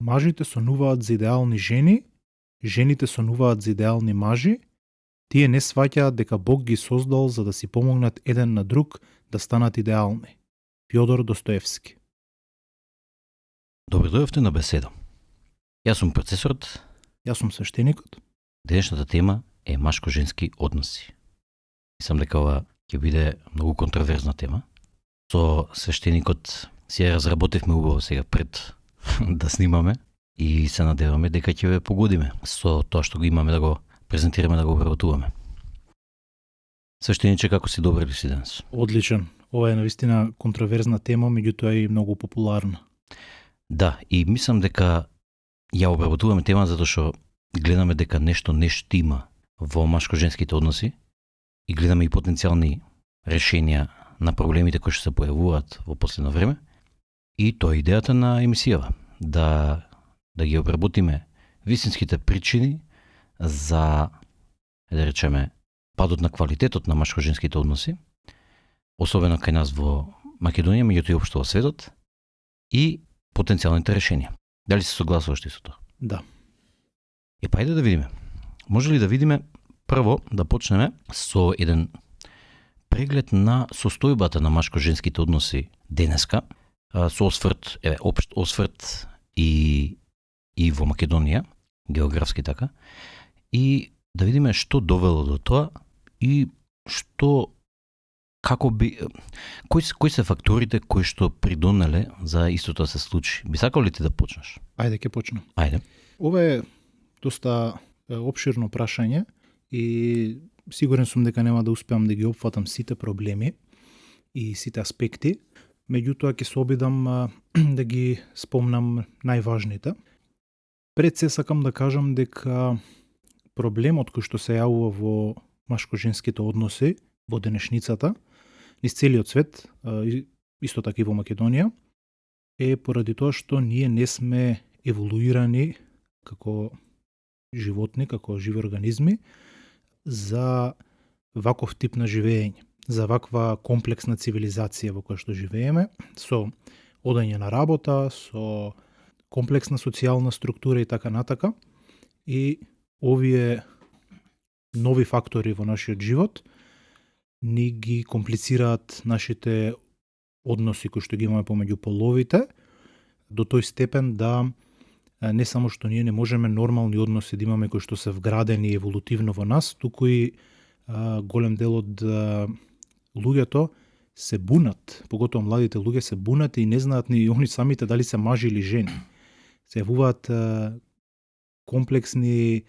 Мажите сонуваат за идеални жени, жените сонуваат за идеални мажи, тие не сваќаат дека Бог ги создал за да си помогнат еден на друг да станат идеални. Фјодор Достоевски. Добро дојавте на беседа. Јас сум процесорот. Јас сум свештеникот. Денешната тема е машко-женски односи. Мислам дека ова ќе биде многу контроверзна тема. Со свештеникот си ја разработивме убаво сега пред да снимаме и се надеваме дека ќе ве погодиме со тоа што го имаме да го презентираме, да го обработуваме. Свештениче, како си, добар ли си денес? Одличен. Ова е навистина контроверзна тема, меѓутоа и многу популарна. Да, и мислам дека ја обработуваме тема затоа што гледаме дека нешто не штима во машко-женските односи и гледаме и потенцијални решенија на проблемите кои што се појавуваат во последно време. И тоа е идејата на емисијава, да ги обработиме вистинските причини за, да речеме, падот на квалитетот на машко-женските односи, особено кај нас во Македонија, меѓуто и општо во светот, и потенцијалните решенија. Дали се согласуваш ти со тоа? Да. Ајде да видиме. Може ли да видиме, прво да почнеме со еден преглед на состојбата на машко-женските односи денеска, со осврт, општ осврт и во Македонија, географски така, и да видиме што довело до тоа и што, како би, кои се факторите кои што придонеле за истото да се случи. Би сакал ли ти да почнеш? Ајде, ќе почнам. Ајде. Ова е доста опширно прашање и сигурен сум дека нема да успеам да ги опфатам сите проблеми и сите аспекти, меѓутоа ќе се обидам да ги спомнам најважните. Пред се сакам да кажам дека проблемот кој што се јавува во машко-женските односи во денешницата, низ целиот свет, исто така и во Македонија, е поради тоа што ние не сме еволуирани како животни, како живи организми, за ваков тип на живење, за ваква комплексна цивилизација во која што живееме, со одење на работа, со комплексна социјална структура и така натака. И овие нови фактори во нашиот живот ни ги комплицираат нашите односи кои што ги имаме помеѓу половите, до тој степен да не само што ние не можеме нормални односи да имаме кои што се вградени еволутивно во нас, туку и голем дел од луѓето се бунат, поготоа младите луѓе се бунат и не знаат ни они самите дали се мажи или жени. Се јавуваат комплексни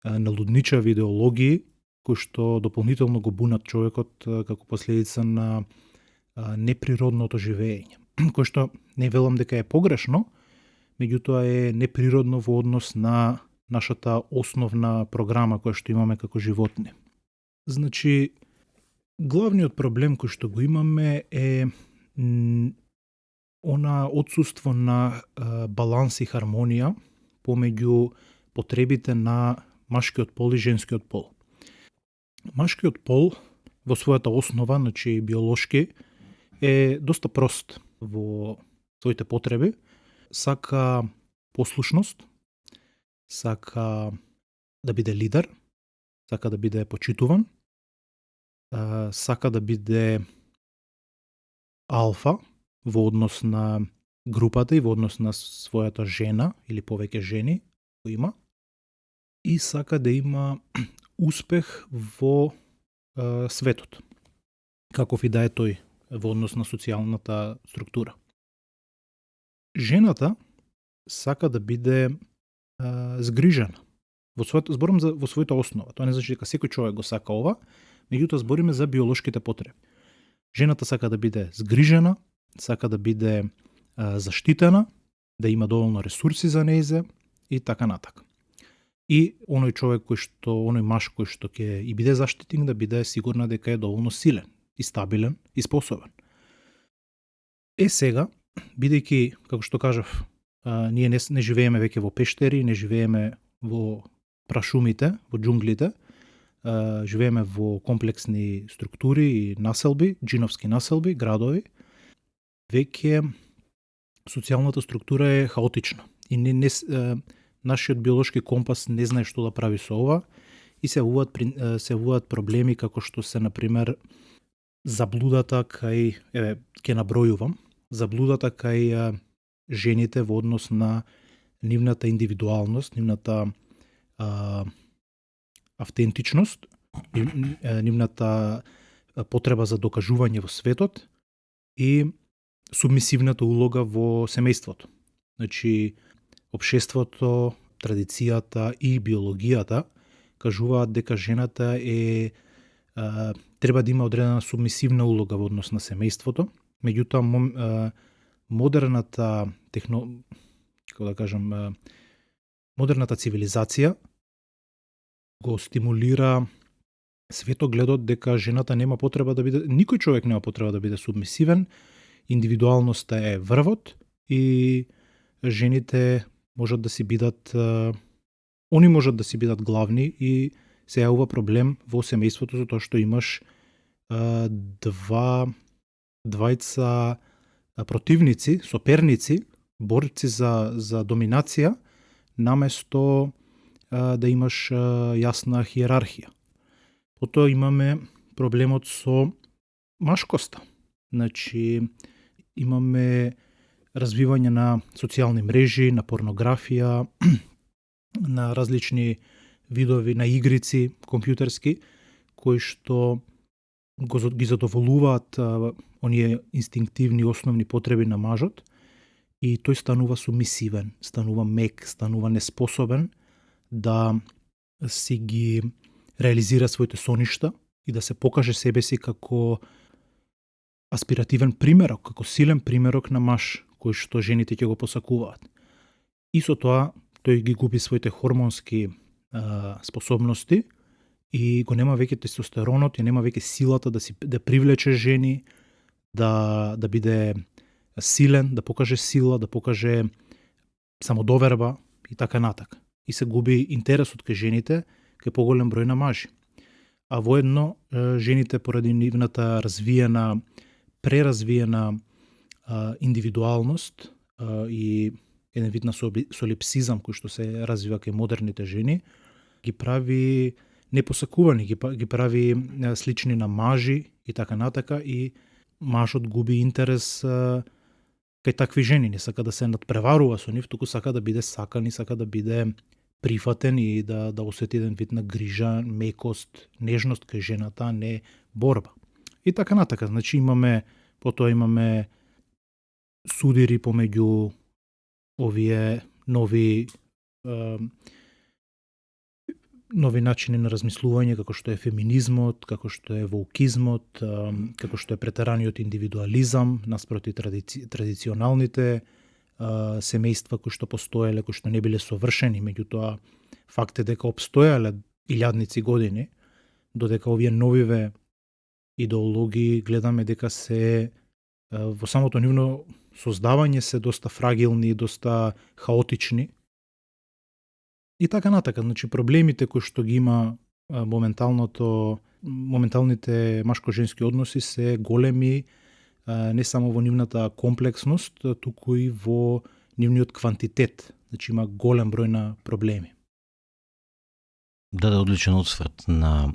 налудничави идеологии кои што дополнително го бунат човекот како последица на неприродното живење, кој што не велам дека е погрешно, меѓутоа е неприродно во однос на нашата основна програма која што имаме како животни. Значи, главниот проблем кој што го имаме е она отсуство на баланс и хармонија помеѓу потребите на машкиот пол и женскиот пол. Машкиот пол во својата основа, значи биолошки, е доста прост во своите потреби. Сака послушност, сака да биде лидер, сака да биде почитуван, сака да биде алфа во однос на групата и во однос на својата жена или повеќе жени кои има, и сака да има успех во светот, каков и да е тој во однос на социјалната структура. Жената сака да биде згрижена. Зборам во својата основа. Тоа не значи дека секој човек го сака ова, меѓутоа збориме за биолошките потреби. Жената сака да биде згрижена, сака да биде заштитена, да има доволно ресурси за нејзе и така натака. И оној човек оној маж кој што ќе и биде заштитник, да биде сигурна дека е доволно силен и стабилен и способен. Сега, бидејќи, како што кажав, ние не живееме веќе во пештери, не живееме во прашумите, во џунглите, живееме во комплексни структури и населби, џиновски населби, градови, веќе социјалната структура е хаотична. и нашиот биолошки компас не знае што да прави со ова и се јавуваат проблеми како што се, например, заблудата кај, ќе набројувам, заблудата кај жените во однос на нивната индивидуалност, нивната автентичност, нивната потреба за докажување во светот и субмисивната улога во семејството. Значи, општеството, традицијата и биологијата кажуваат дека жената треба да има одредена субмисивна улога во однос на семејството, меѓутоа модерната модерната цивилизација го стимулира светогледот дека жената нема потреба да биде, никој човек нема потреба да биде субмисивен, индивидуалноста е врвот и жените можат да си бидат они можат да си бидат главни и се јавува проблем во семејството за тоа што имаш двајца противници, соперници, борци за доминација, наместо да имаш јасна хиерархија. Потоа имаме проблемот со машкоста. Значи, имаме развивање на социјални мрежи, на порнографија, на различни видови на игрици компјутерски, кои што ги задоволуваат оние инстинктивни основни потреби на мажот и тој станува сумисивен, станува мек, станува неспособен да си ги реализира своите соништа и да се покаже себе си како аспиративен примерок, како силен примерок на маж, кој што жените ќе го посакуваат. И со тоа тој ги губи своите хормонски способности и го нема веќе тестостеронот, и нема веќе силата да привлече жени, да биде силен, да покаже сила, да покаже самодоверба и така натака. И се губи интересот кај жените, кај поголем број на мажи. А воедно жените поради нивната преразвиена индивидуалност и еден вид на солипсизам кој што се развива кај модерните жени, ги прави непосакувани, ги прави слични на мажи и така натака, и мажот губи интерес кај такви жени, не сака да се надпреварува со нив, туку сака да биде сакан и сака да биде прифатен и да осети еден вид на грижа, мекост, нежност кај жената, а не борба. И така натака, значи потоа имаме судири помеѓу овие нови начини на размислување, како што е феминизмот, како што е воукизмот, како што е претераниот индивидуализам наспроти традиционалните семејства кои што постоеле, кои што не биле совршени, меѓутоа факт е дека обстојале илјадници години, додека овие новиве идеологии гледаме дека се во самото нивно создавање се доста фрагилни, доста хаотични. И така натака, значи проблемите кои што ги има моменталните машко-женски односи се големи, не само во нивната комплексност, туку и во нивниот квантитет. Значи има голем број на проблеми. Даде одличен осврт на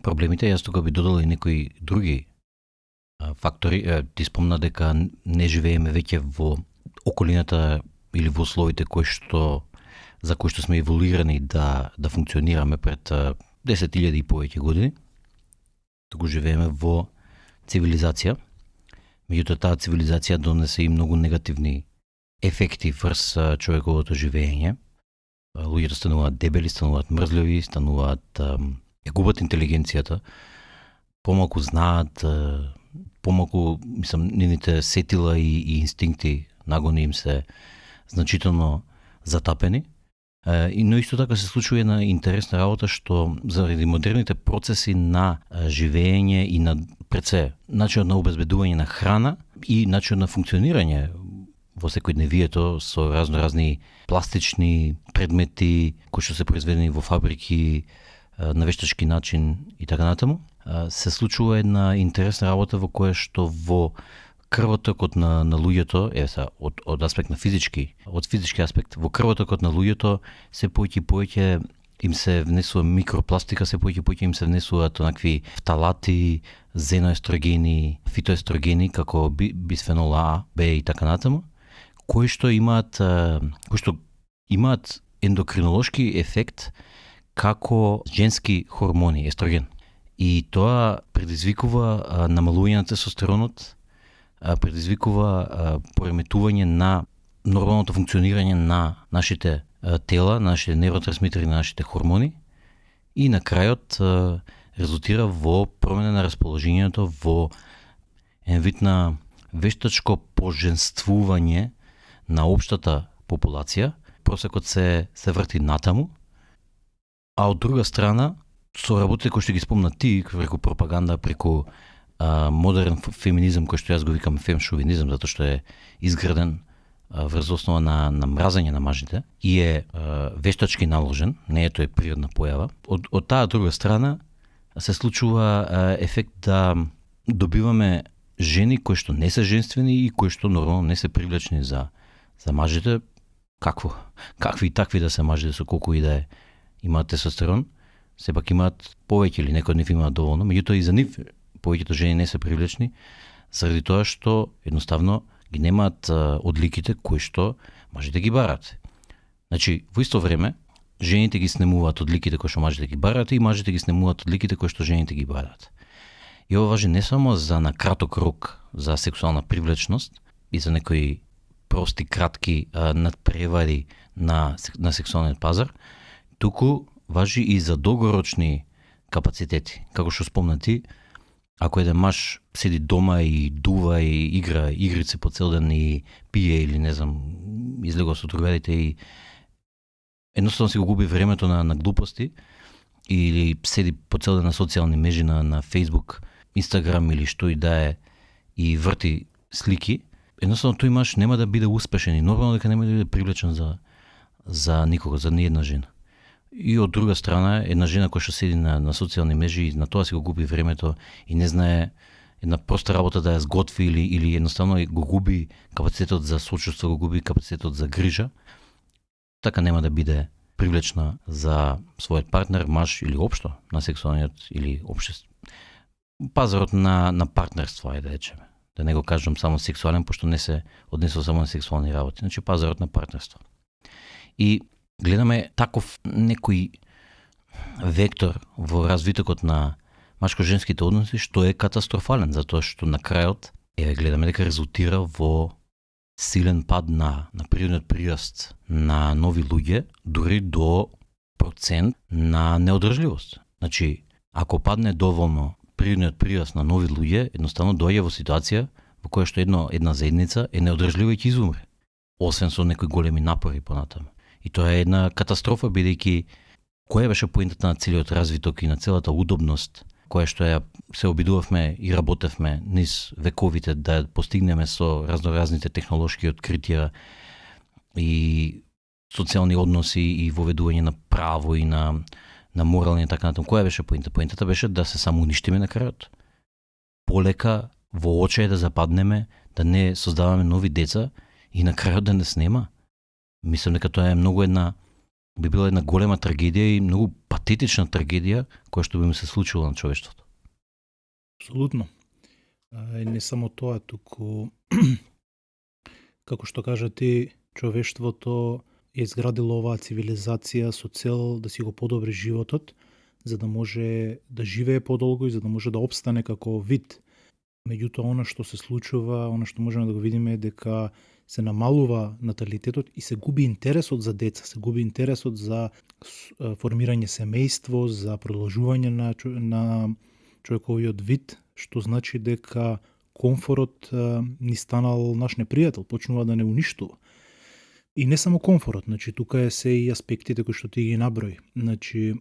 проблемите. Јас тука би додал и некои други фактори. Ти спомна дека не живееме веќе во околината или во условите за кои што сме еволуирани да функционираме пред 10.000 и повеќе години. Туку живееме во цивилизација. Меѓутоа таа цивилизација донесе и многу негативни ефекти врз човековото живење. Луѓето стануваат дебели, стануваат мрзливи, губат интелигенцијата, помалку знаат, нивните сетила и инстинкти, нагони им се значително затапени. Но исто така се случува една интересна работа што заради модерните процеси на живење и на начинот на обезбедување на храна и начинот на функционирање во секојдневието со разни пластични предмети кои што се произведени во фабрики на вештачки начин и така натаму, се случува една интересна работа во која што во крвотокот на луѓето, од аспект на од физички аспект, во крвотокот на луѓето се поеќе и поеќе им се внесува микропластика, се поеќе им се внесуваат онакви фталати, зеноестрогени, фитоестрогени како бисфенол А, Б и така натаму, кои што имаат ендокринолошки ефект како женски хормони, естроген. И тоа предизвикува намалување на тестостеронот, предизвикува пореметување на нормалното функционирање на нашите тела, на нашите невротрансмитери, на нашите хормони и на крајот резултира во промена на расположението, во еден вид на вештачко поженствување на општата популација. Просекот се врти натаму, а од друга страна, со работите кои што ги спомна ти, преку пропаганда, преку модерен феминизам, кој што јас го викам фемшовинизам, затоа што е изграден врз основа на мразење на мажите и е вештачки наложен, не е тој природна појава. Од таа друга страна се случува ефект да добиваме жени кои што не се женствени и кои што нормално не се привлечни за мажите. Какви и такви да се мажите, со колку и да е имаат тестостерон, сепак имаат повеќе или некои од нив имаат доволно, меѓутоа и за нив повеќето жени не се привлечни заради тоа што едноставно ги немаат одликите кои што мажите ги бараат. Значи, во исто време, жените ги снемуваат одликите кои што мажите ги бараат и мажите ги снемуваат одликите кои што жените ги бараат. И ова важи не само за на краток рок за сексуална привлечност и за некои прости, кратки надпревари на сексуалниот пазар, туку важи и за долгорочни капацитети. Како што спомна ти, ако еден маж седи дома и дува и игра игрици по цел ден и пие или не знам, излегува со другарите и едноставно си го губи времето на глупости или седи по цел ден на социјални мрежи на Facebook, Instagram или што и да е и врти слики, едноставно тој маж нема да биде успешен и нормално дека нема да биде привлечен за никога, за ниедна жена. И од друга страна, една жена која што седи на социјални мрежи и на тоа си го губи времето и не знае една проста работа да ја сготви или едноставно го губи капацитетот за сочувство, го губи капацитетот за грижа, така нема да биде привлечна за својот партнер, маж или општо на сексуалниот или општество. Пазарот на партнерство, да речеме. Да не го кажам само сексуален, пошто не се однесува само на сексуални работи. Значи пазарот на партнерство. И гледаме таков некој вектор во развитокот на машко-женските односи што е катастрофален, затоа што на крајот гледаме дека резултира во силен пад на природниот прираст на нови луѓе, дури до процент на неодржливост. Значи, ако падне доволно природниот прираст на нови луѓе, едноставно доаѓа во ситуација во која што една заедница е неодржлива и ќе изумре, освен со некои големи напори понатаму. И тоа е една катастрофа, бидејќи која беше поентата на целиот развиток и на целата удобност која што се обидувавме и работевме низ вековите да постигнеме со разноразните технолошки откритија и социјални односи и воведување на право и на морални и така натаму. Која беше поента? Поентата беше да се самоуништиме на крајот. Полека во очај да западнеме, да не создаваме нови деца и на крајот да не снема. Мислам дека тоа е би била една голема трагедија и многу патетична трагедија која што би му се случила на човештвото. Апсолутно. Не само тоа, туку како што кажа ти, човештвото е изградило оваа цивилизација со цел да си го подобри животот, за да може да живее подолго и за да може да опстане како вид. Меѓутоа, она што се случува, она што можеме да го видиме е дека се намалува наталитетот и се губи интересот за деца, се губи интересот за формирање семејство, за продолжување на човековиот вид, што значи дека комфорот ни станал наш непријател, почнува да не уништува. И не само комфорот, значи тука се и аспектите кои што ти ги наброи. Значи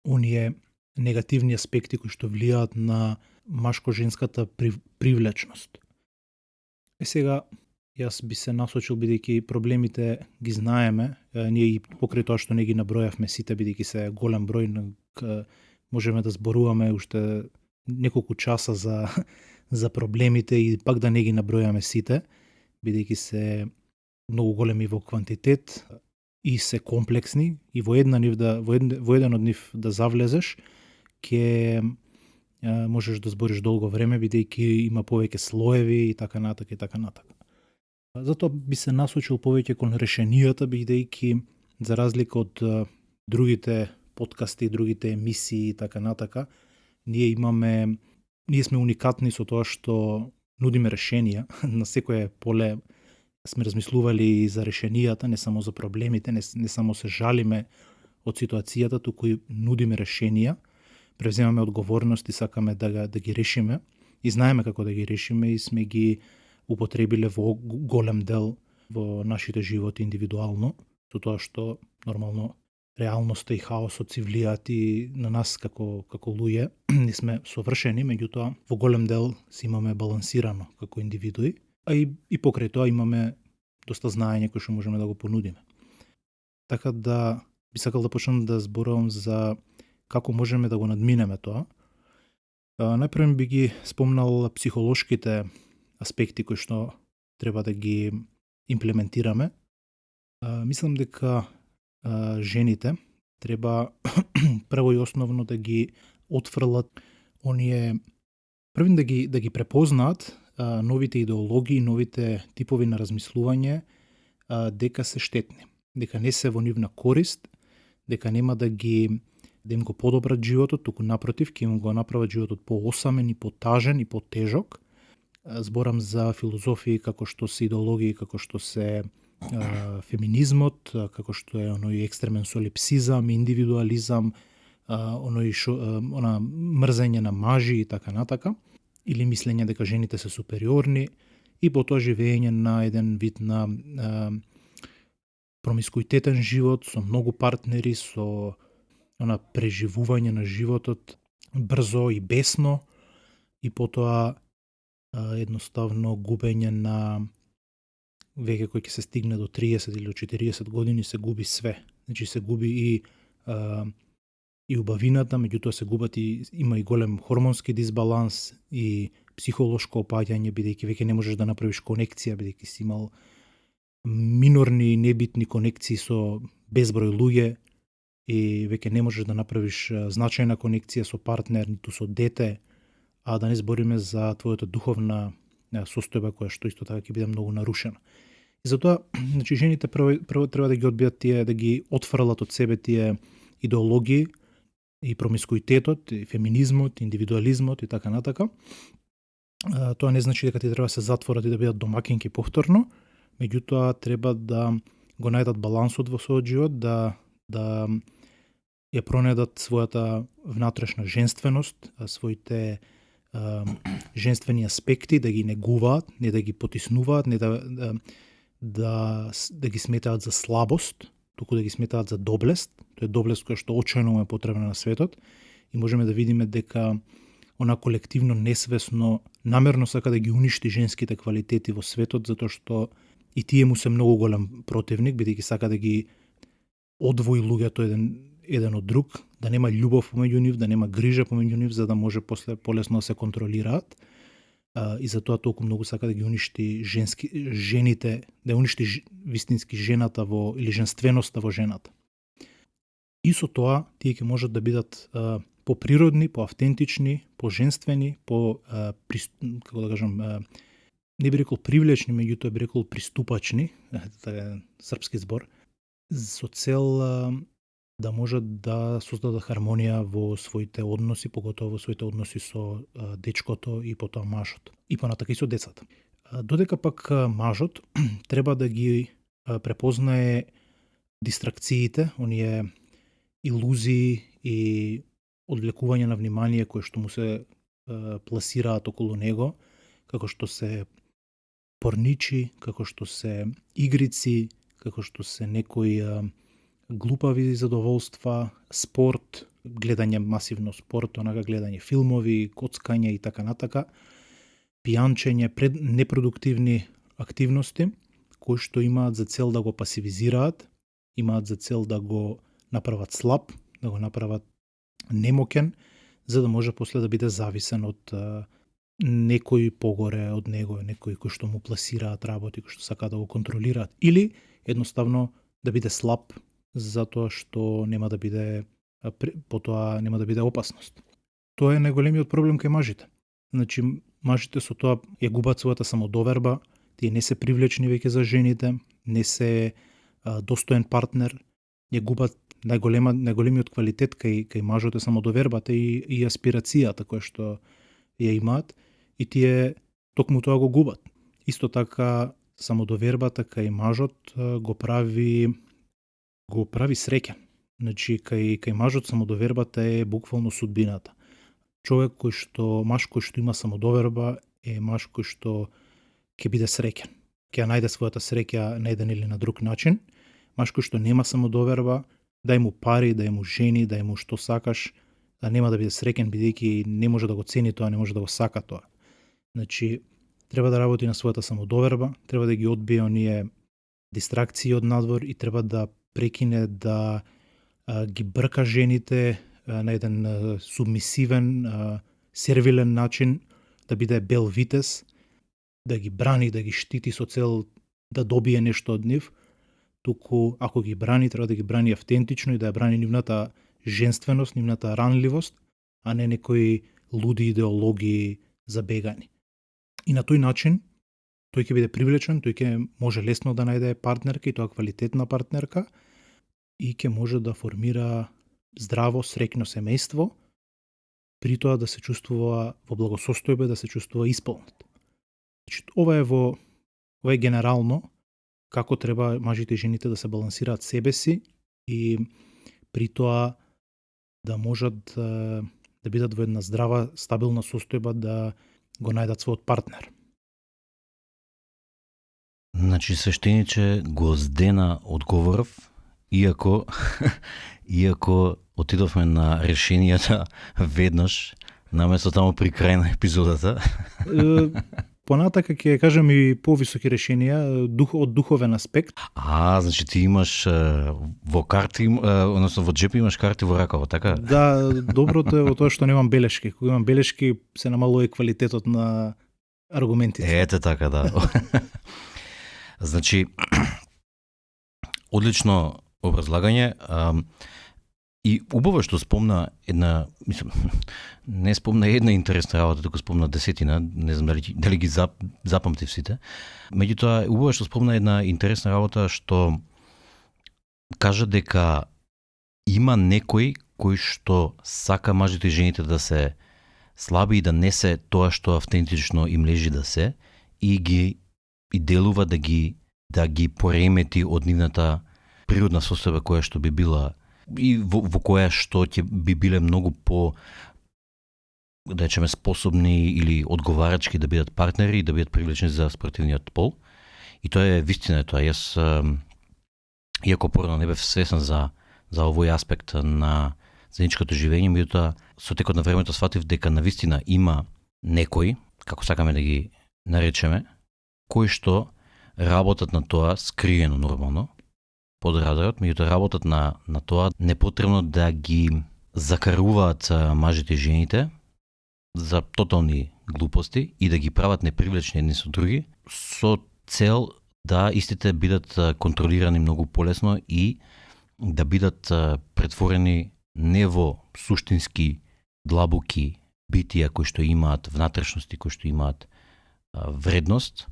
оние негативни аспекти кои што влијаат на машко-женската привлечност. Сега јас би се насочил, бидејќи проблемите ги знаеме, ние и покрај тоа што не ги набројавме сите, бидејќи се голем број, можеме да зборуваме уште неколку часа за проблемите и пак да не ги набројаме сите, бидејќи се многу големи во квантитет и се комплексни и во еден од нив да завлезеш, ќе можеш да збориш долго време, бидејќи има повеќе слоеви и така натака и така натака. Затоа би се насочил повеќе кон решенијата, бидејќи за разлика од другите подкасти, другите емисии и така натака, ние сме уникатни со тоа што нудиме решенија. На секое поле сме размислували и за решенијата, не само за проблемите, не само се жалиме од ситуацијата, туку и нудиме решенија, превземаме одговорност и сакаме да ги решиме и знаеме како да ги решиме и сме ги употребиле во голем дел во нашите животи индивидуално, со тоа што нормално реалноста и хаосот си влијаат и на нас како луѓе. Не сме совршени, меѓутоа во голем дел си имаме балансирано како индивидуи, а и покрај тоа имаме доста знаење кои што можеме да го понудиме. Така да би сакал да почнам да зборувам за како можеме да го надминеме тоа. Најпрво би ги спомнал психолошките аспекти кои што треба да ги имплементираме. Мислам дека жените треба прво и основно да ги отфрлат да ги препознаат новите идеологии, новите типови на размислување, дека се штетни, дека не се во нивна корист, дека нема да им го подобрат животот, туку напротив, ќе им го направат животот поосамен и потажен и потежок. Зборам за филозофии како што се идеологии, како што се феминизмот, како што е оној екстремен солипсизам, индивидуализам, она мрзење на мажи и така натака, или мислење дека жените се супериорни и потоа живење на еден вид на промискуитетен живот со многу партнери, со она преживување на животот брзо и бесно и потоа едноставно губење на веќе кој ќе се стигне до 30 или до 40 години се губи све. Значи се губи и убавината, меѓутоа се губат има и голем хормонски дисбаланс и психолошко опаѓање, бидејќи веќе не можеш да направиш конекција, бидејќи си имал минорни и небитни конекции со безброј луѓе и веќе не можеш да направиш значајна конекција со партнер, ниту со дете, а да не збориме за твојата духовна состојба која што исто така ќе биде многу нарушена. И затоа, значи, жените прво треба да ги одбијат тие, да ги отфрлат од себе тие идеологии и промискуитетот, и феминизмот, индивидуализмот и така натака. Тоа не значи дека ти треба да се затворат и да бидат домакинки повторно, меѓутоа треба да го најдат балансот во својот живот, да ја пронедат својата внатрешна женственост, своите женствени аспекти, да ги негуваат, не да ги потиснуваат, не да ги сметаат за слабост, туку да ги сметаат за доблест. Тоа е доблест која што очајно е потребна на светот и можеме да видиме дека она колективно несвесно намерно сака да ги уништи женските квалитети во светот, затоа што и тие му се многу голем противник, бидејќи сака да ги одвои луѓето еден од друг, да нема љубов помеѓу нив, да нема грижа помеѓу нив, за да може после полесно да се контролираат. И затоа толку многу сака да ги уништи жените, да уништи вистински жената или женственоста во жената. И со тоа тие ќе можат да бидат поприродни, поавтентични, поженствени, како да кажам, не би рекол привлечни, меѓутоа би рекол приступачни, така српски збор, со цел да можат да создадат хармонија во своите односи, поготово во своите односи со дечкото и потоа мажот, и понатака и со децата. Додека пак мажот треба да ги препознае дистракциите, оние илузии и одвлекување на внимание кое што му се пласираат околу него, како што се порничи, како што се игрици, како што се некои глупави задоволства, спорт, гледање масивно спорт, онака гледање филмови, коцкање и така натака, пијанчење, непродуктивни активности кои што имаат за цел да го пасивизираат, имаат за цел да го направат слаб, да го направат немокен, за да може после да биде зависен од некој погоре од него, некој кој што му пласираат работи, кој што сака да го контролираат, или едноставно да биде слаб затоа што нема да биде потоа нема да биде опасност. Тоа е најголемиот проблем кај мажите. Значи, мажите со тоа ја губат својата самодоверба, тие не се привлечни веќе за жените, не се достоен партнер, ја губат најголемиот квалитет кај мажот е самодовербата и аспирацијата која што ја имаат, и тие токму тоа го губат. Исто така самодовербата кај мажот го прави среќен. Значи кај мажот самодовербата е буквално судбината. Маж кој што има самодоверба е маж кој што ќе биде среќен. Ќе најде својата среќа на еден или на друг начин. Маж кој што нема самодоверба, дај му пари, дај му жени, дај му што сакаш, нема да биде среќен бидејќи не може да го цени тоа, не може да го сака тоа. Значи, треба да работи на својата самодоверба, треба да ги одбие оние дистракции од надвор и треба да прекине да ги брка жените на еден субмисивен, сервилен начин, да биде бел витез, да ги брани, да ги штити со цел да добие нешто од нив, туку ако ги брани, треба да ги брани автентично и да ја брани нивната женственост, нивната ранливост, а не некои луди идеологии забегани. И на тој начин, тој ќе биде привлечен, тој ќе може лесно да најде партнерка, и тоа квалитетна партнерка, и ќе може да формира здраво, среќно семејство, при тоа да се чувствува во благосостојба, да се чувствува исполнет. Значи, ова е генерално како треба мажите и жените да се балансираат себе си и при тоа да можат да бидат во една здрава, стабилна состојба да го најдат својот партнер. Значи, свештениче, го здена одговоров, иако отидовме на решенијата веднаш, наместо таму при крај на епизодата. Понатака ќе кажем и повисоки решенија од духовен аспект. Значи ти имаш во карти, односно во джеп имаш карти во ракава, така? Да, доброто е во тоа што немам белешки. Кога имам белешки се намалува квалитетот на аргументите. Ете така, да. Значи, одлично образлагање. И убаво што спомна една интересна работа, туку спомна 10, не знам дали ги запамтив сите. Меѓутоа, убаво што спомна една интересна работа што кажа дека има некој кој што сака мажите и жените да се слаби и да не се тоа што автентично им лежи да се, и делува да ги поремети од нивната природна состојба која што би била и во која што ќе би биле многу по, да речеме, способни или одговарачки да бидат партнери и да бидат привлечени за спротивниот пол. И тоа е вистина тоа. Јас, иако порано не бев свесен за овој аспект на заедничкото живење, меѓутоа со текот на времето сфатив дека навистина има некој, како сакаме да ги наречеме, кои што работат на тоа скриено нормално, под радарот, меѓутоа работат на тоа непотребно да ги закаруваат мажите и жените за тотални глупости и да ги прават непривлечни едни со други, со цел да истите бидат контролирани многу полесно и да бидат претворени не во суштински длабоки битија кои што имаат внатрешности, кои што имаат вредност,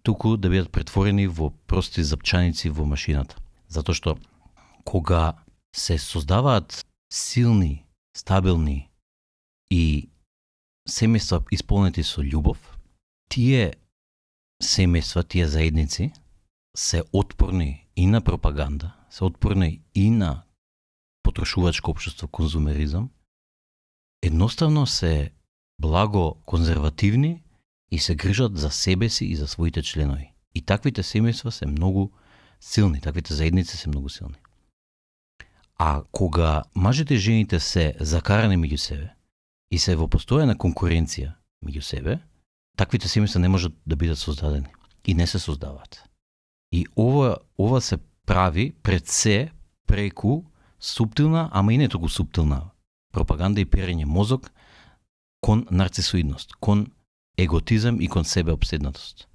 туку да бидат претворени во прости запчаници во машината. Затоа што кога се создаваат силни, стабилни и семејства исполнети со љубов, тие семејства, тие заедници се отпорни и на пропаганда, се отпорни и на потрошувачко општество, конзумеризам, едноставно се благо конзервативни и се грижат за себе си и за своите членови. И таквите семејства се многу силни, таквите заедници се многу силни. А кога мажите и жените се закарани меѓу себе и се во постојана конкуренција меѓу себе, таквите семејства не можат да бидат создадени и не се создаваат. И ова се прави пред се преку суптилна, ама и не толку суптилна пропаганда и перење мозок кон нарцисоидност, кон еготизам и кон себе обседнатост.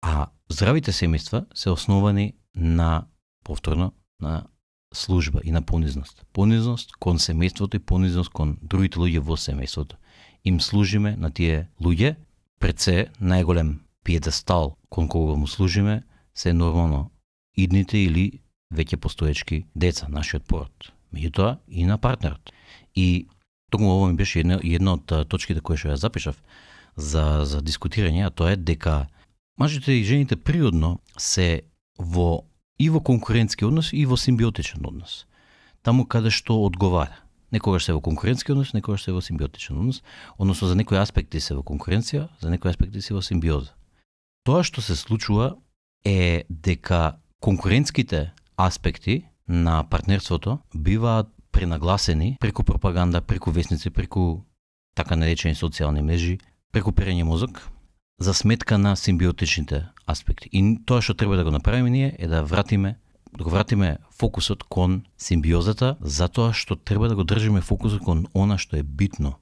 А здравите семејства се основани на, повторно, на служба и на понизност. Понизност кон семејството и понизност кон другите луѓе во семејството. Им служиме на тие луѓе, пред се најголем пиедестал кон кога му служиме се нормално идните или веќе постоечки деца, нашиот пород. Меѓутоа и на партнерот. И токму ово ми беше една од точките кои што ја запишав за дискутирање, а тоа е дека мажите и жените природно се во конкурентски однос и во симбиотичен однос. Таму каде што одговара. Некогаш се во конкурентски однос, некогаш се во симбиотичен однос, односно за некои аспекти се во конкуренција, за некои аспекти се во симбиоза. Тоа што се случува е дека конкурентските аспекти на партнерството биваат пренагласени преку пропаганда, преку весници, преку така наречени социјални мрежи, преку перење мозок, за сметка на симбиотичните аспекти. И тоа што треба да го направиме ние е да го вратиме фокусот кон симбиозата, затоа што треба да го држиме фокусот кон она што е битно.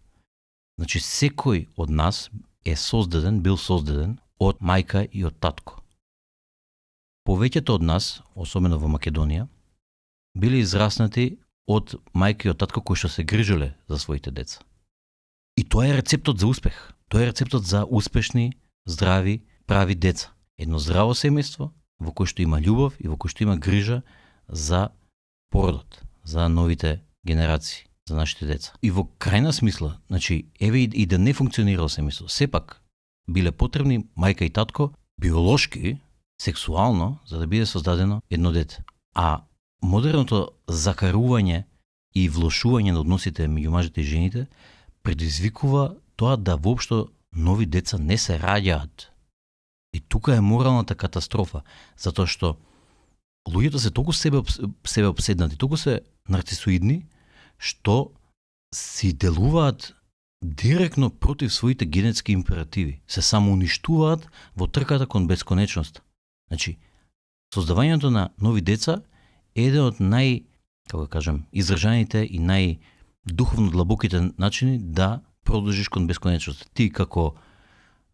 Значи, секој од нас бил создаден од мајка и од татко. Повеќето од нас, особено во Македонија, биле израснати од мајка и од татко кои што се грижеле за своите деца. И тоа е рецептот за успех. Тоа е рецептот за успешни, здрави, прави деца. Едно здраво семејство во кој што има љубов и во кој што има грижа за породот, за новите генерации, за нашите деца. И во крајна смисла, значи, еве и да не функционирало семејство, сепак биле потребни мајка и татко биолошки, сексуално, за да биде создадено едно дете. А модерното закарување и влошување на односите меѓу мажите и жените предизвикува тоа да воопшто нови деца не се раѓаат. И тука е моралната катастрофа, затоа што луѓето се толку себе обседнати, толку се нарцисоидни, што си делуваат директно против своите генетски императиви. Се самоуништуваат во трката кон бесконечност. Значи, создавањето на нови деца е еден од изражаните и најдуховно длабоките начини да продолжиш кон бесконечност. Ти како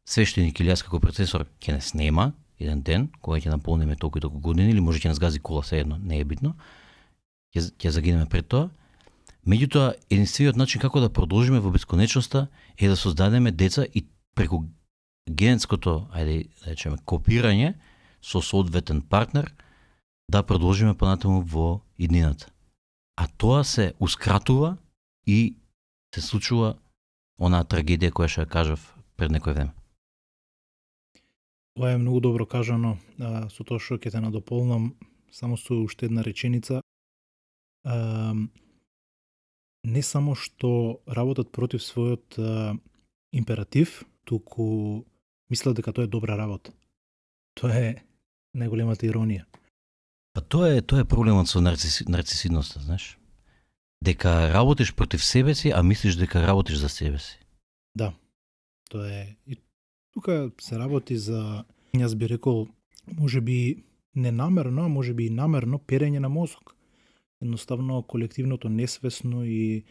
свештеник или јас како процесор ќе не снема еден ден, кога ќе наполниме толку и толку години, или може ќе нас гази кола, се едно, не е битно, ќе загинеме пред тоа. Меѓутоа, единствениот начин како да продолжиме во бесконечноста е да создадеме деца и преку генетското, да речеме, копирање со соодветен партнер, да продолжиме понатаму во иднината. А тоа се ускратува и се случува онаа трагедија која што ја кажав пред некој време. Ова е многу добро кажано, со тоа што ќе те надополнам само со уште една реченица. Не само што работат против својот императив, туку мислат дека тоа е добра работа. Тоа е најголемата иронија. Па тоа е проблемот со нарцисидноста, знаеш? Дека работиш против себе си, а мислиш дека работиш за себе си. Да, тоа е. И тука се работи за, јас би рекол, може би ненамерно, а може би и намерно перење на мозок. Едноставно колективното несвесно и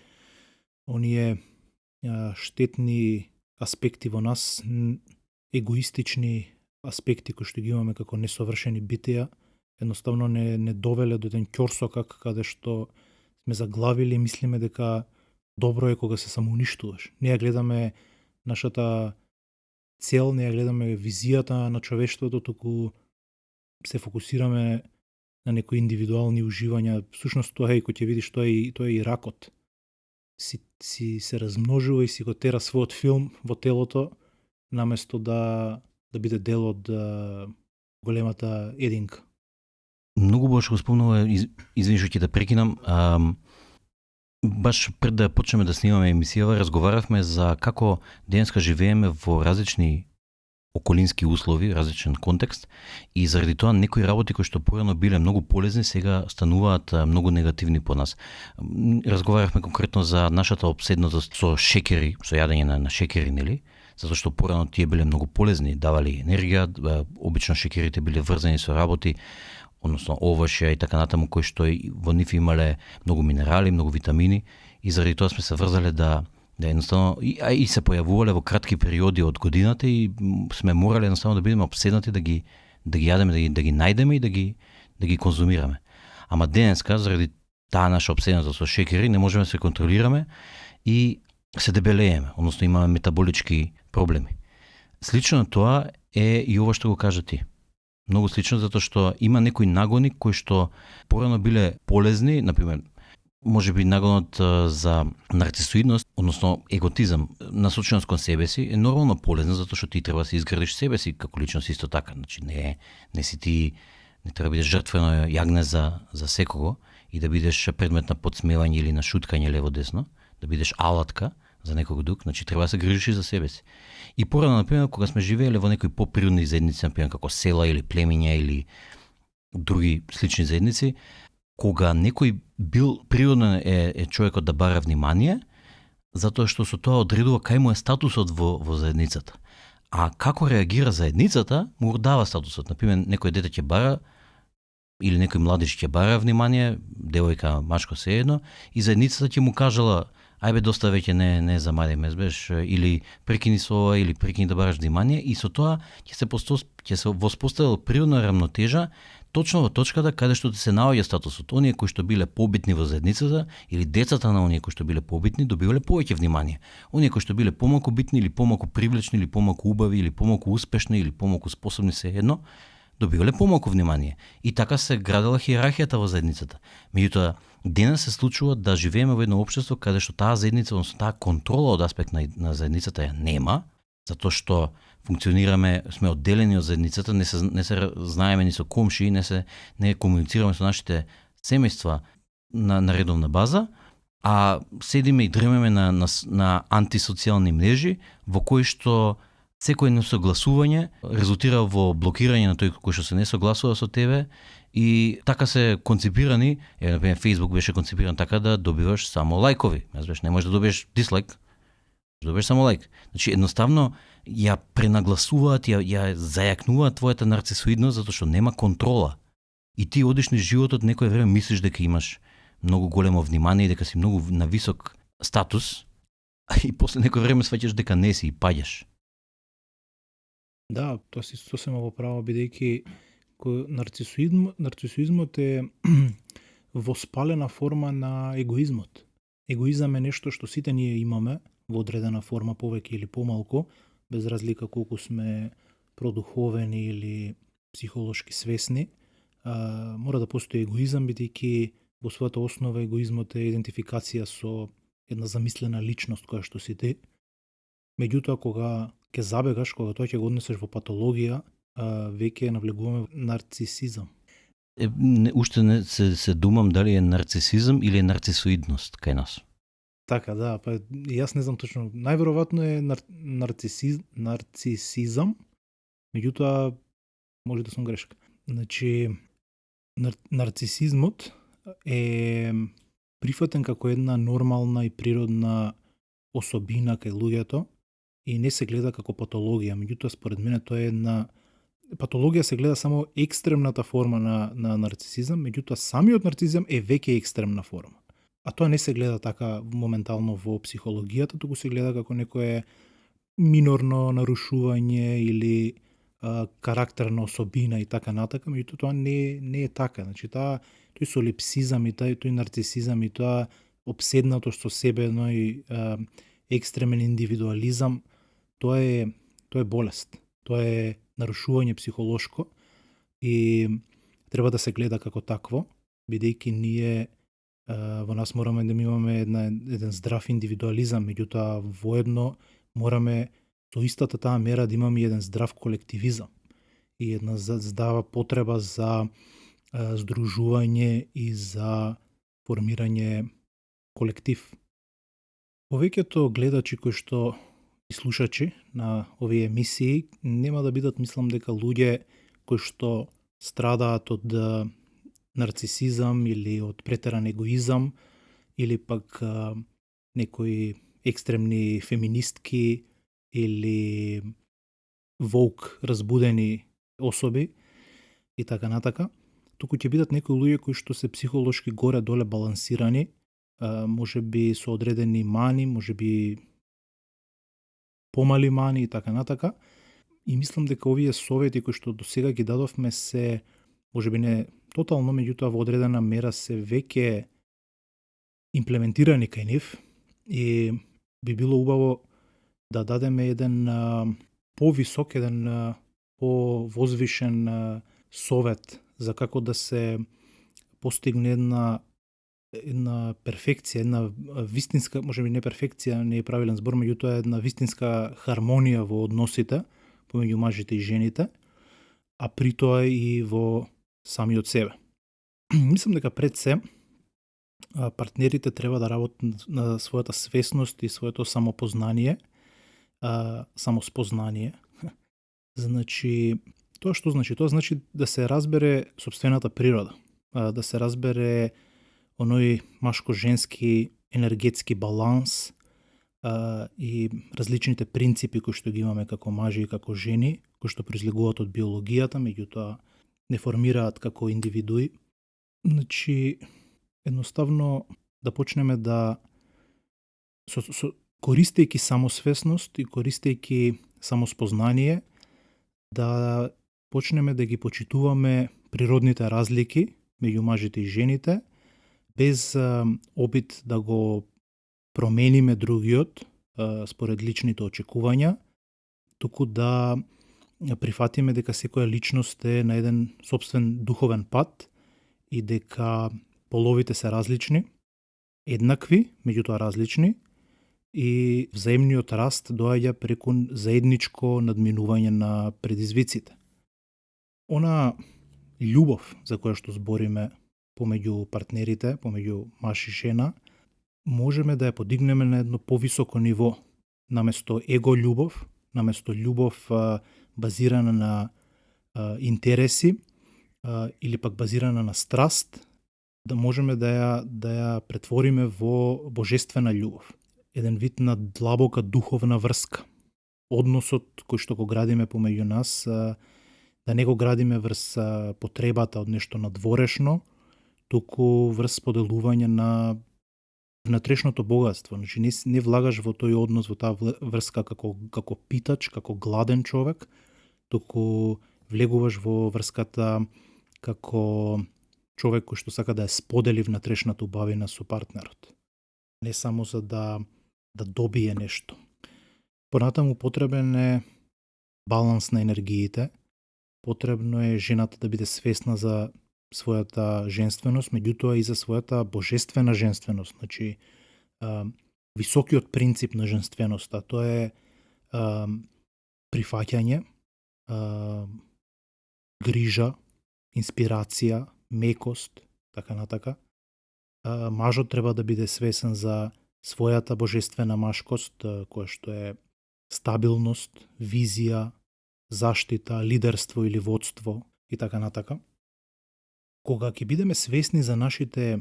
оние штетни аспекти во нас, егоистични аспекти кои што ги имаме како несовршени битија, едноставно не довеле до еден ќорсокак каде што сме заглавили и мислиме дека добро е кога се самоуништуваш. Не ја гледаме нашата цел, не ја гледаме визијата на човештвото, туку се фокусираме на некои индивидуални уживања. Всушност тоа е, кој ќе видиш, тоа е и ракот. Си се размножува и си го тера својот филм во телото, наместо да биде дел од големата единка. Многу баш го спомнува, извини што ќе да прекинам, баш пред да почнеме да снимаме емисијава, разговаравме за како денеска живееме во различни околински услови, различен контекст, и заради тоа некои работи кои што порано биле многу полезни, сега стануваат многу негативни по нас. Разговаравме конкретно за нашата обседнатост со шекери, со јадење на шекери, нели? Затоа што порано тие биле многу полезни, давали енергија, обично шекерите биле врзани со работи, односно овошја и така натаму, кои што во нив имале многу минерали, многу витамини, и заради тоа сме се врзале да Да, едноставно, и се појавувале во кратки периоди од годината и сме морале едноставно да бидеме обседнати да ги јадеме, да ги најдеме и да ги конзумираме. Ама денеска, заради таа наша обседеност со шекери, не можеме да се контролираме и се дебелееме, односно имаме метаболички проблеми. Слично на тоа е и ова што го кажа ти. Многу слично, затоа што има некои нагони кои што порано биле полезни, например, може би нагонот за нарцисоидност, односно еготизам, насоченост кон себе си, е нормално полезна, затоа што ти треба да се изградиш себе си како личност исто така. Значи не си ти, не треба да бидеш жртвено јагне за секого и да бидеш предмет на подсмевање или на шуткање лево десно, да бидеш алатка за некој друг, значи треба да се грижиш и за себе си. И порано, например, кога сме живееле во некои поприродни заедници, например како села или племиња или други слични заедници, кога некој бил природен е човекот да бара внимание, затоа што со тоа одредува кај му е статусот во заедницата. А како реагира заедницата, му дава статусот. Например, некој дете ќе бара или некој младиш ќе бара внимание, девојка, машко сеедно, и заедницата ќе му кажала ајбе доста веќе не замари мезбеш, или прекини со ова, или прекини да бараш внимание, и со тоа ќе се воспоставила природна рамнотежа точно во точката каде што се наоѓа статусот. Оние кои што биле побитни во заедницата или децата на оние кои што биле побитни добивале повеќе внимание. Оние кои што биле помалку битни или помалку привлечни или помалку убави или помалку успешни или помалку способни се едно, добивале помалку внимание. И така се градела хиерархијата во заедницата. Меѓутоа, денес се случува да живееме во едно општество каде што таа заедница, односно таа контрола од аспект на заедницата ја нема, затоа што функционираме, сме одделени од заедницата, не се знаеме ни со комши, не комуницираме со нашите семејства на редовна база, а седиме и дремеме на антисоцијални мрежи во кои што секој несогласување резултира во блокирање на тој кој што се не согласува со тебе и така се концепирани, например Facebook беше концепиран така да добиваш само лајкови, не можеш да добиеш дислайк, добиеш само лајк. Значи едноставно ја пренагласуваат, ја зајакнуваат твојата нарцисоидност затоа што нема контрола. И ти одиш низ животот, некој време мислиш дека имаш многу големо внимание и дека си многу на висок статус, и после некој време сваќаш дека не си и паѓаш. Да, тоа си сосема во право, бидејќи нарцисоизмот е воспалена форма на егоизмот. Егоизам е нешто што сите ние имаме во одредена форма, повеќе или помалку, без разлика колку сме продуховени или психолошки свесни. Мора да постои егоизам, бидејќи во својата основа егоизмот е идентификација со една замислена личност која што си ти. Меѓутоа, кога ќе забегаш, кога тоа ќе го однесеш во патологија, веќе навлегуваме нарцисизам. Уште не се думам дали е нарцисизам или е нарцисоидност кај нас. Така, да, па јас не знам точно. Најверојатно е нарцисизам, меѓутоа може да сум грешка. Значи, нарцисизмот е прифатен како една нормална и природна особина кај луѓето и не се гледа како патологија. Меѓутоа, според мене, тоа е една патологија, се гледа само екстремната форма на нарцисизам, меѓутоа самиот нарцисизам е веќе екстремна форма. А тоа не се гледа така моментално во психологијата, туку се гледа како некое минорно нарушување или карактерна особина и така натака, меѓутоа тоа не е така. Значи тој солипсизам и тој нарцисизам и тоа обседнатост со себе, и екстремен индивидуализам, тоа е болест. Тоа е нарушување психолошко и треба да се гледа како такво, бидејќи ние во нас мораме да имаме еден здрав индивидуализам, меѓутоа воедно мораме со истата таа мера да имаме еден здрав колективизам и една здава потреба за здружување и за формирање колектив. Повеќето гледачи кои што и слушачи на овие емисии нема да бидат, мислам, дека луѓе кои што страдаат од нарцисизам или од претеран егоизам или пак некои екстремни феминистки или воук разбудени особи и така натака, туку ќе бидат некои луѓе кои што се психолошки горе-доле балансирани, може би со одредени мани, може би помали мани и така натака. И мислам дека овие совети кои што до сега ги дадовме се, можеби не тотално, меѓутоа во одредена мера се веќе имплементирани кај нив и би било убаво да дадеме еден повисок, еден повозвишен совет за како да се постигне една перфекција, една вистинска, можеби не перфекција, не е правилен збор, меѓутоа една вистинска хармонија во односите помеѓу мажите и жените, а при тоа и во самиот себе. Мислам дека пред се партнерите треба да работат на својата свесност и своето самопознание, самоспознание. Значи, тоа што значи? Тоа значи да се разбере сопствената природа, да се разбере оној машко-женски енергетски баланс и различните принципи кои што ги имаме како мажи и како жени, кои што произлегуваат од биологијата, меѓутоа не формираат како индивидуи. Значи, едноставно да почнеме да користејќи самосвесност и користејќи самоспознание, да почнеме да ги почитуваме природните разлики меѓу мажите и жените, без обид да го промениме другиот според личните очекувања, туку да прифатиме дека секоја личност е на еден сопствен духовен пат и дека половите се различни, еднакви, меѓутоа различни, и взаимниот раст доаѓа преку заедничко надминување на предизвиците. Она љубов за која што збориме помеѓу партнерите, помеѓу маж и жена, можеме да ја подигнеме на едно повисоко ниво, наместо его љубов, наместо љубов базирана на интереси или пак базирана на страст, да можеме да ја претвориме во божествена љубов. Еден вид на длабока духовна врска. Односот кој што го градиме помеѓу нас, да не го градиме врз потребата од нешто надворешно, туку врз поделување на внатрешното богатство. Значи не влагаш во тој однос, во таа врска како питач, како гладен човек, туку влегуваш во врската како човек кој што сака да ја сподели внатрешната убавина со партнерот. Не само за да добие нешто. Понатаму потребен е баланс на енергиите, потребно е жената да биде свесна за својата женственост, меѓутоа и за својата божествена женственост. Значи, високиот принцип на женственоста, тоа е прифаќање, грижа, инспирација, мекост, така натака. Мажот треба да биде свесен за својата божествена машкост, која што е стабилност, визија, заштита, лидерство или водство и така натака. Кога ќе бидеме свесни за нашите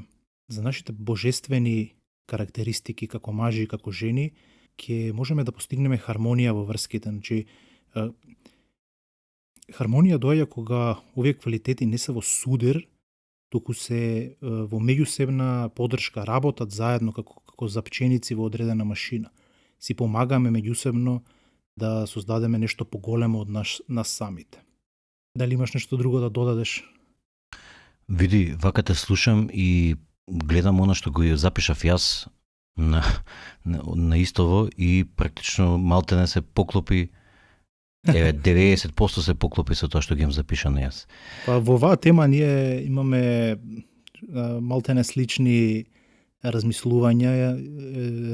божествени карактеристики како мажи и како жени, ќе можеме да постигнеме хармонија во врските. Значи, хармонија доаѓа кога овие квалитети не се во судир, туку се во меѓусебна поддршка, работат заедно како запченици во одредена машина. Си помагаме меѓусебно да создадеме нешто поголемо од нас самите. Дали имаш нешто друго да додадеш? Види, вака те слушам и гледам она што го запишав јас на истово и практично малтене се поклопи, 90% се поклопи со тоа што ги имам запишано јас. Па во оваа тема ние имаме малтене слични размислувања,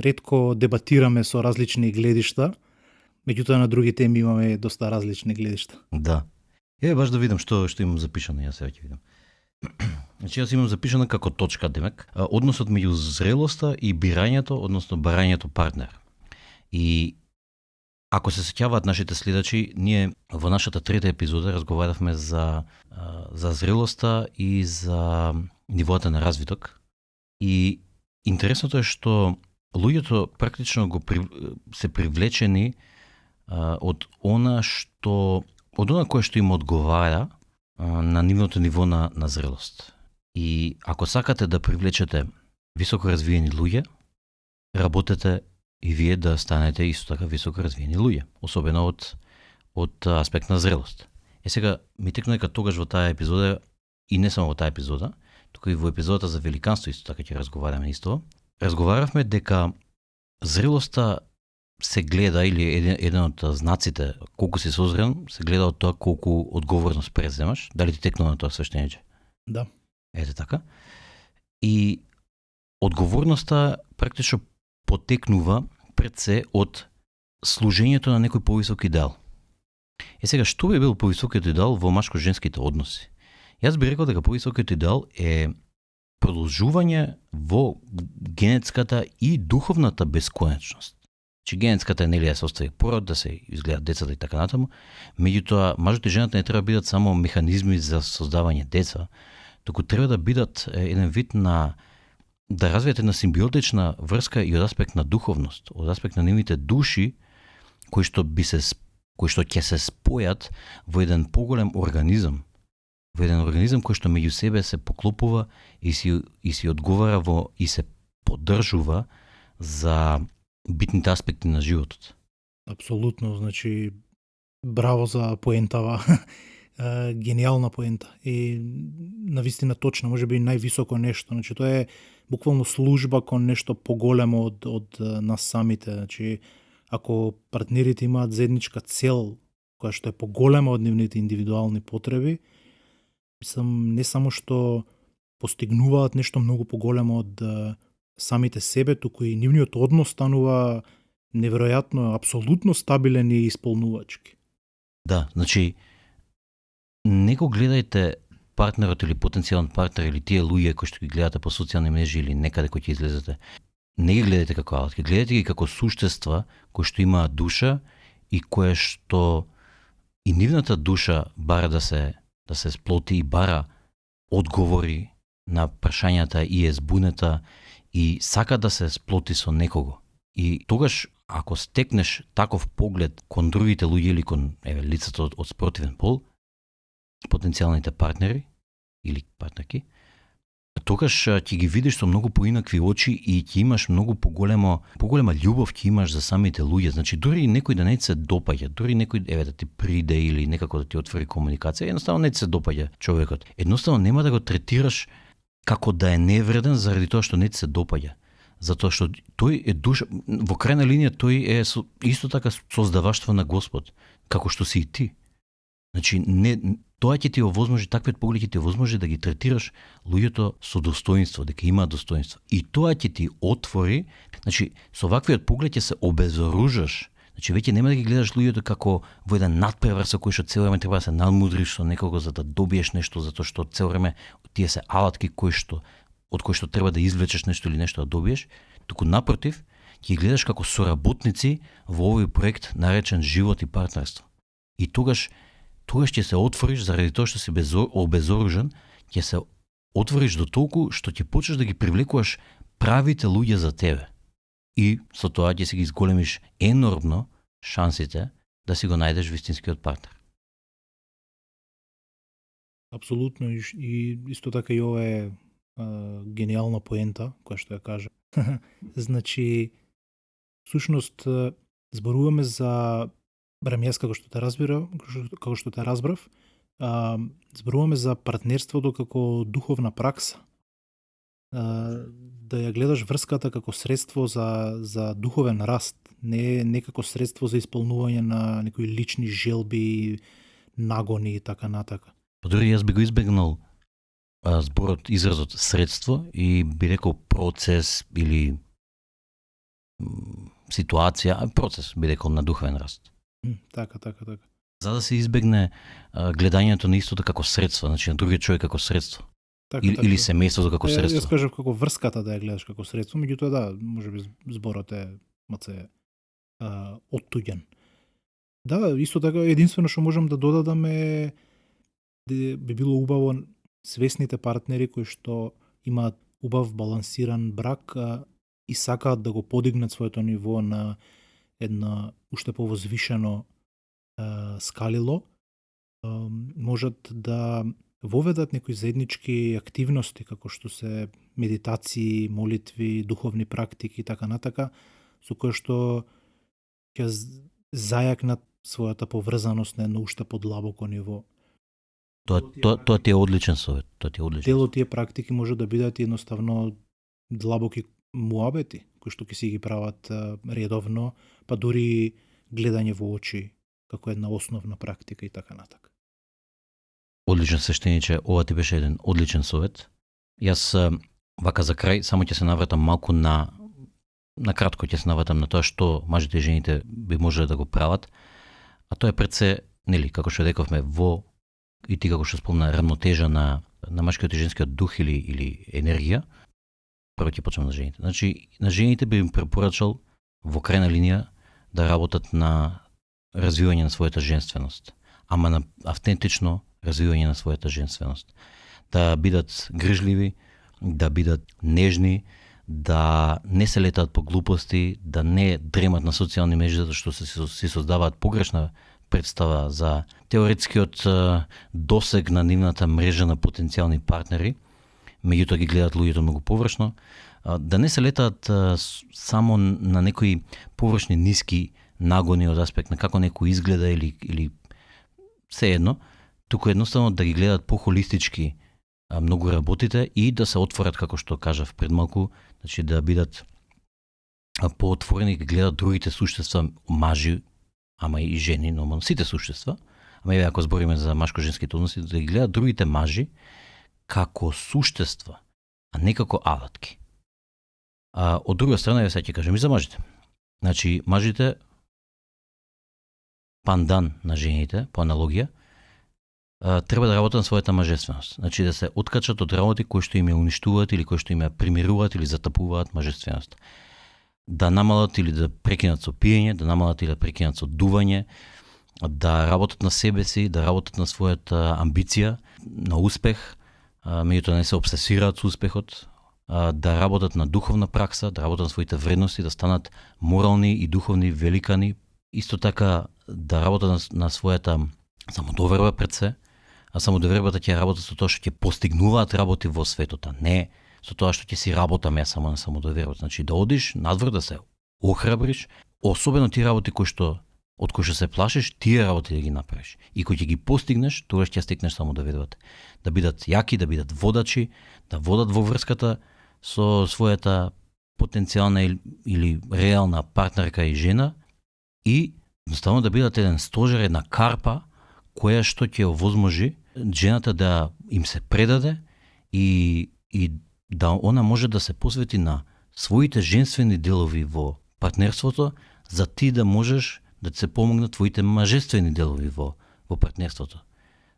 ретко дебатираме со различни гледишта, меѓутоа на други теми имаме доста различни гледишта. Да. Баш да видам што имам запишано, јас сега ќе видам. Значи јас имам запишано како точка, демек, односот меѓу зрелоста и бирањето, односно барањето партнер. И ако се сеќаваат нашите следачи, ние во нашата трета епизода разговаравме за зрелоста и за нивоата на развиток. И интересното е што луѓето практично се привлечени од она кое што им одговара на нивното ниво на зрелост. И ако сакате да привлечете високо развиени луѓе, работете и вие да станете исто така високо развиени луѓе, особено од аспект на зрелост. Сега ми текна дека тогаш во таа епизода, и не само во таа епизода, туку и во епизодата за великанство исто така ќе разговараме исто. Разговаравме дека зрелоста се гледа, или еден од знаците колку си созрен, се гледа од тоа колку одговорност преземаш. Дали ти текнува на тоа свештениče? Да. Ете така. И одговорноста практично потекнува пред се од служењето на некој повисок идеал. Сега, што би бил повисокиот идеал во машко-женските односи? Јас би рекол дека повисокиот идеал е продолжување во генетската и духовната бесконечност. Че генетската е нели да се остави пород, да се изгледат децата и така натаму, меѓутоа мажот и жената не треба да бидат само механизми за создавање деца, туку треба да бидат еден вид на да развиете една симбиотична врска и од аспект на духовност, од аспект на нивните души кои што ќе се спојат во еден поголем организам, во еден организам кој што меѓу себе се поклопува и си одговара и се поддржува за битните аспекти на животот. Апсолутно, значи браво за поентава. Гениална поента и навистина точно, може би највисоко нешто. Значи тоа е буквално служба кон нешто поголемо од нас самите. Значи ако партнерите имаат заедничка цел која што е поголема од нивните индивидуални потреби, не само што постигнуваат нешто многу поголемо од самите себе, туку и нивниот однос станува неверојатно, апсолутно стабилен и исполнувачки. Да, значи не го гледајте партнерот или потенцијален партнер или тие луѓе кои што ги гледате по социјални мрежи или некаде кои ќе излезете. Не ги гледајте како алатки, гледајте ги како суштества кои што имаат душа и кое што и нивната душа бара да се сплоти и бара одговори на прашањата и е збунета и сака да се сплоти со некого. И тогаш ако стекнеш таков поглед кон другите луѓе или кон лицето од спротивен пол, потенцијалните партнери или партнерки, тогаш ќе ги видиш со многу поинакви очи и ќе имаш многу поголема љубов ќе имаш за самите луѓе. Значи дури некој да не се допаѓа, дури некој да ти приде или некако да ти отвори комуникација, едноставно не ти се допаѓа човекот. Едноставно нема да го третираш како да е невреден заради тоа што не ти се допаѓа. Затоа што тој е душа, во крајна линија тој е исто така создаваштво на Господ, како што си и ти. Значи тоа ќе ти овозможи, таквиот поглед ќе ти овозможи да ги третираш луѓето со достоинство, дека имаат достоинство. И тоа ќе ти отвори, значи со ваквиот поглед ќе се обезоружаш. Значи веќе нема да ги гледаш луѓето како во еден надпревар со кој што цело време треба да се надмудриш со некого за да добиеш нешто, затоа што цело време тие се алатки од кои што треба да извлечеш нешто или нешто да добиеш, туку напротив, ќе ги гледаш како соработници во овој проект наречен живот и партнерство. И тогаш ќе се отвориш заради тоа што си обезоружен, ќе се отвориш до толку што ќе почнеш да ги привлекуваш правите луѓе за тебе. И со тоа ќе си ги изголемиш енормно шансите да си го најдеш вистинскиот партнер. Апсолутно, и исто така и ова е гениална поента, која што ја кажа. Значи, всушност, зборуваме за, барем јас како што те разбрав, зборуваме за партнерството како духовна пракса. Да ја гледаш врската како средство за духовен раст, не како средство за исполнување на некои лични желби, нагони и така натака. Подори јас би го избегнал изразот средство и би рекол процес или ситуација, процес би рекол на духовен раст. Така. За да се избегне гледањето на истото како средство, значи на другиот човек како средство. Или семејството како средство. Јас кажав како врската да ја гледаш како средство, меѓутоа да, можеби зборот е маце оттуѓен. Да, исто така единствено што можам да додадам е би било убаво свесните партнери кои што имаат убав балансиран брак и сакаат да го подигнат своето ниво на една уште повозвишено скалило, можат да воведат некои заеднички активности како што се медитации, молитви, духовни практики и така натака, со кој што ќе зајакнат својата поврзаност на едно уште подлабоко ниво. Тоа ти е одличен совет. Дел од тие практики може да бидат едноставно длабоки муабети, кои што ќе си ги прават редовно, па дури гледање во очи, како една основна практика и така натака. Одличен свештениче, ова ти беше еден одличен совет. Јас вака за крај само ќе се навратам малку на кратко ќе се навратам на тоа што мажите и жените би можеле да го прават, а тоа е пред се, нели, како што рековме, во и ти како што спомна равнотежа на машкиот и женскиот дух или енергија. Прво ќе почнем на жените. Значи, на жените би им препорачал во крајна линија да работат на развивање на својата женственост, ама на автентично развивање на својата женственост. Да бидат грижливи, да бидат нежни, да не се летаат по глупости, да не дремат на социјални мрежи затоа што се создаваат погрешна представа за теоретскиот досег на нивната мрежа на потенцијални партнери, меѓутоа ги гледаат луѓето многу површно, да не се летаат само на некои површни ниски нагони од аспект на како некој изгледа или се едно, туку едноставно да ги гледаат по-холистички многу работите и да се отворат, како што кажав пред малку, значи да бидат поотворени и гледаат другите суштества, мажи, ама и жени, но сите суштества, ама ако збориме за машко-женските односи, да ги гледаат другите мажи како суштества, а не како алатки. Од друга страна, ја сега ќе кажем и за мажите. Значи, мажите, пандан на жените, по аналогија, треба да работат на својата мажественост. Значи, да се откачат од работи кои што им ја уништуваат или кои што им ја примируваат или затапуваат мажественост. Да намалат или да прекинат со пиење, да намалат или да прекинат со дување, да работат на себе си, да работат на својата амбиција, на успех, меѓутоа не се обсесираат со успехот, да работат на духовна пракса, да работат на своите вредности, да станат морални и духовни великани, исто така да работат на својата самодоверба пред се, а самодовербата ќе работи со тоа што ќе постигнуваат работи во светот, а не со тоа што ќе си работам ја само на самодовербата. Значи да одиш надвор, да се охрабриш, особено тие работи од кои што се плашиш, тие работи да ги направиш. И кои ќе ги постигнеш, тогаш ќе стекнеш самодовербата. Да бидат јаки, да бидат водачи, да водат во врската со својата потенцијална или реална партнерка и жена и едноставно да бидат еден стожер, една карпа која што ќе овозможи жената да им се предаде и да она може да се посвети на своите женствени делови во партнерството, за ти да можеш да се помогнат твоите мажествени делови во партнерството.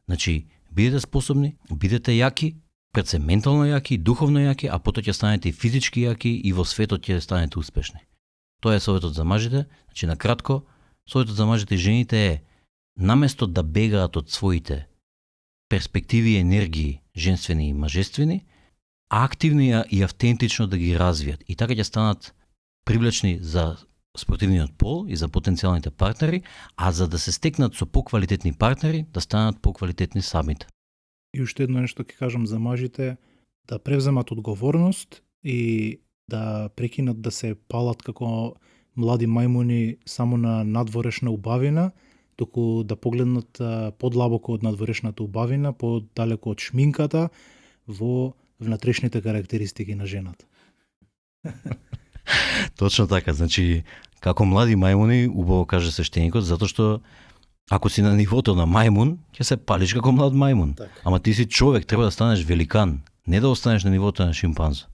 Значи, бидете способни, бидете јаки, пред се ментално јаки, духовно јаки, а потоа ќе станете и физички јаки и во светот ќе станете успешни. Тоа е советот за мажите. Значи, на кратко, советот за мажите и жените е наместо да бегаат од своите перспективи и енергии, женствени и мажествени, активно и автентично да ги развијат. И така ќе станат привлечни за спортивниот пол и за потенцијалните партнери, а за да се стекнат со поквалитетни партнери, да станат поквалитетни самите. И уште едно нешто ќе кажам за мажите, да превземат одговорност и да прекинат да се палат како млади мајмуни само на надворешна убавина, туку да погледнат подлабоко од надворешната убавина, подалеку од шминката, во внатрешните карактеристики на жената. Точно така, значи, како млади мајмуни, убаво каже свештеникот, затоа што ако си на нивото на мајмун, ќе се палиш како млад мајмун. Так. Ама ти си човек, треба да станеш великан, не да останеш на нивото на шимпанзо.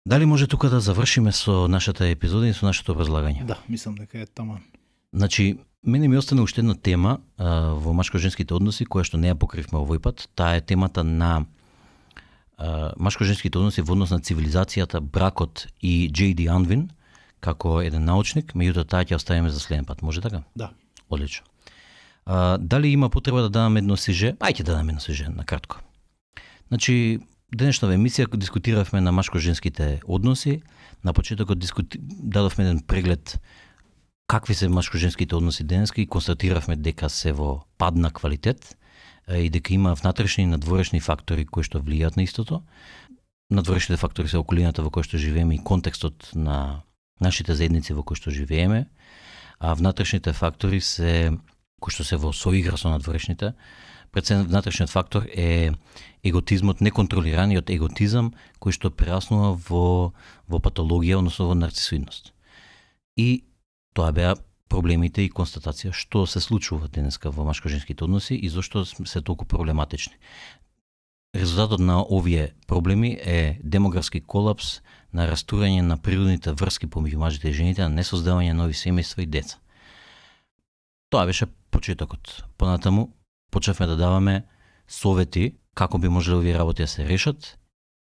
Дали може тука да завршиме со нашата епизода и со нашето образлагање? Да, мислам дека е таман. Значи, мене ми остана уште една тема во машко-женските односи, која што не ја покривме овој пат. Таа е темата на машко-женските односи во однос на цивилизацијата, бракот и J.D. Unwin, како еден научник, меѓутоа таа ќе оставиме за следен пат. Може така? Да. Одлично. Дали има потреба да дадам едно сиже? Ајде да дадам едно сиже, на кратко. Значи, денешната емисија дискутиравме на машко-женските односи. На почетокот дадовме еден преглед какви се машко-женските односи денеска и констатиравме дека се во пад на квалитет и дека има внатрешни и надворешни фактори кои што влијаат на истото. надворешните фактори се околината во која што живееме и контекстот на нашите заедници во кои што живееме, а внатрешните фактори се кои што се во соигра со надворешните. Внатрешниот фактор е еготизмот, неконтролираниот еготизам кој што прераснува во патологија, односно во нарцисоидност. И тоа беа проблемите и констатација што се случува денеска во машко-женските односи и зошто се толку проблематични. Резултатот на овие проблеми е демографски колапс, на растурање на природните врски помеѓу мажите и жените, на несоздавање нови семејства и деца. Тоа беше почетокот. Понатаму почнавме да даваме совети како би можело овие работи да се решат.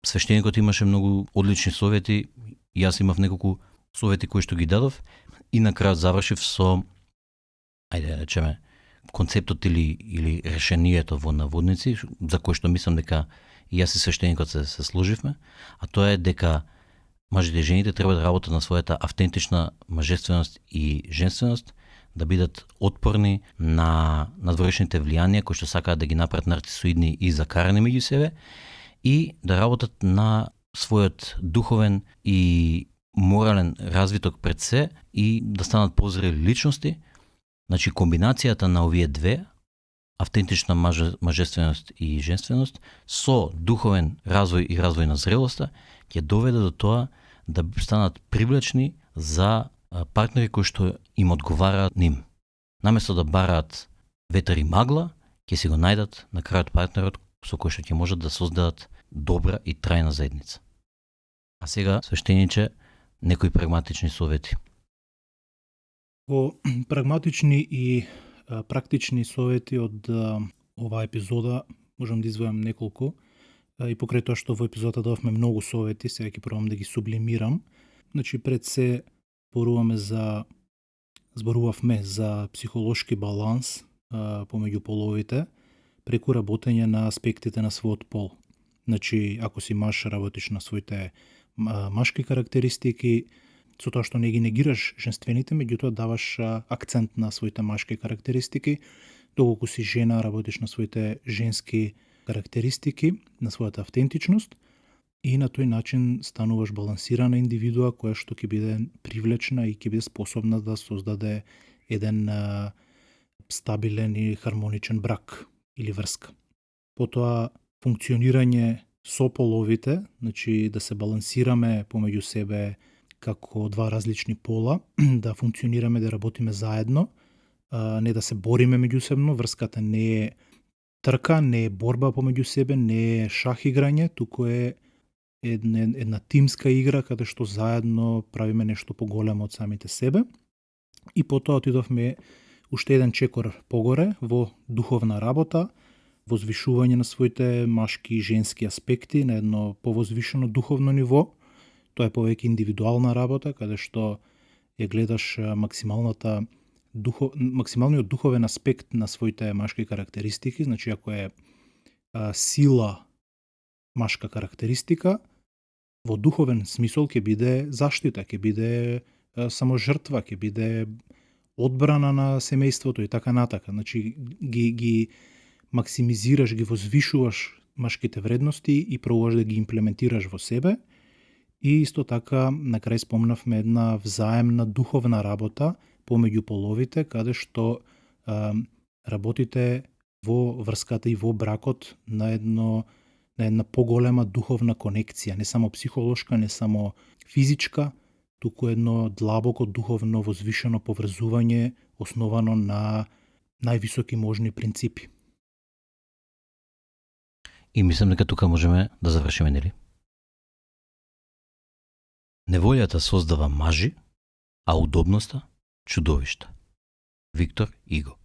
Свештеникот имаше многу одлични совети, јас имав неколку совети кои што ги дадов и на крајот завршив со, ајде да речеме, концептот или решението во наводници, за кој што мислам дека и јас и свештеникот се сложивме, а тоа е дека мажите и жените треба да работат на својата автентична мажественост и женственост, да бидат отпорни на надворешните влијанија кои што сакаат да ги направат нарцисоидни и закарани меѓу себе и да работат на својот духовен и морален развиток пред се и да станат позрели личности. Значи комбинацијата на овие две, автентична мажественост и женственост, со духовен развој и развој на зрелоста, ќе доведе до тоа да станат привлечни за партнери кои што им одговараат ним. Наместо да бараат ветер и магла, ќе си го најдат на крајот партнерот со кој што ќе можат да создадат добра и трајна заедница. А сега, свештениче, некои прагматични совети. Во прагматични и практични совети од оваа епизода можам да издвојам неколку. И покрај тоа што во епизодата дававме многу совети, сега ќе пробам да ги сублимирам. Значи пред се зборувавме за психолошки баланс помеѓу половите преку работење на аспектите на својот пол. Значи, ако си маж, работиш на своите машки карактеристики, со тоа што не ги негираш женствените, меѓутоа даваш акцент на своите машки карактеристики, доколку си жена, работиш на своите женски карактеристики, на својата автентичност и на тој начин стануваш балансирана индивидуа која што ќе биде привлечна и ќе биде способна да создаде еден стабилен и хармоничен брак или врска. Потоа функционирање со половите, значи да се балансираме помеѓу себе како два различни пола, да функционираме, да работиме заедно, не да се бориме меѓусебно, врската не е трка, не е борба помеѓу себе, не е шах играње, туку е една тимска игра каде што заедно правиме нешто поголемо од самите себе. И потоа отидовме уште еден чекор погоре во духовна работа, возвишување на своите машки и женски аспекти на едно повозвишено духовно ниво. Тоа е повеќе индивидуална работа, каде што ја гледаш максималниот духовен аспект на своите машки карактеристики. Значи, ако е сила машка карактеристика, во духовен смисол ќе биде заштита, ќе биде само жртва, ќе биде одбрана на семејството и така натака. Значи, ги максимизираш, ги возвишуваш машките вредности и пробуваш да ги имплементираш во себе. И исто така, на крај спомнавме една взаемна духовна работа помеѓу половите, каде што работите во врската и во бракот на една поголема духовна конекција, не само психолошка, не само физичка, туку едно длабоко духовно возвишено поврзување основано на највисоки можни принципи. И мислам дека тука можеме да завршиме, нели? Неволјата создава мажи, а удобноста чудовишта. Виктор Иго.